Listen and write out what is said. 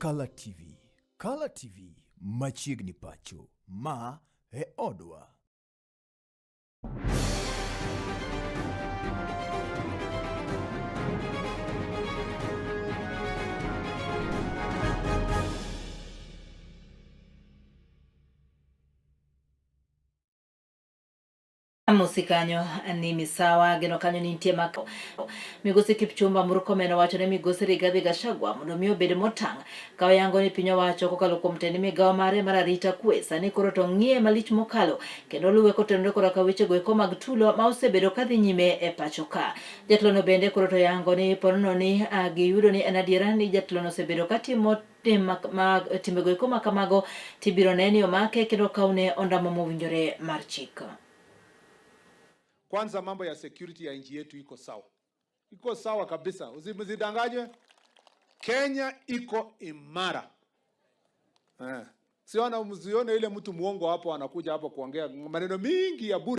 Kala TV. Kala TV machiegni pacho. Ma e odwa. Amosi kanyo ni misawa geno kanyo ni nitie mak Migosi Kipchumba Murkomen owacho ne Migosi Rigathi Gachagua mondo mi obed motang' ka oyango ni piny owacho kokalo kuom tend migawo mare mar arita kwe sani koro to ng'iye malich mokalo kendo luwe kotenore koda ka wechego eko mag tulo ma osebedo kadhi nyime e pacho ka. Jatelono bende koro to yango ni ponono ni giyudo ni en adiera ni jatelono osebedo katimo tim timbego eko ma kamago tibiro ne ni omake kendo kawne ondamo mowinjore mar chik. Kwanza mambo ya security ya nchi yetu iko sawa, iko sawa kabisa, msidanganywe. Kenya iko imara eh. Siona, msione ile mtu muongo hapo anakuja hapo kuongea maneno mingi ya bure.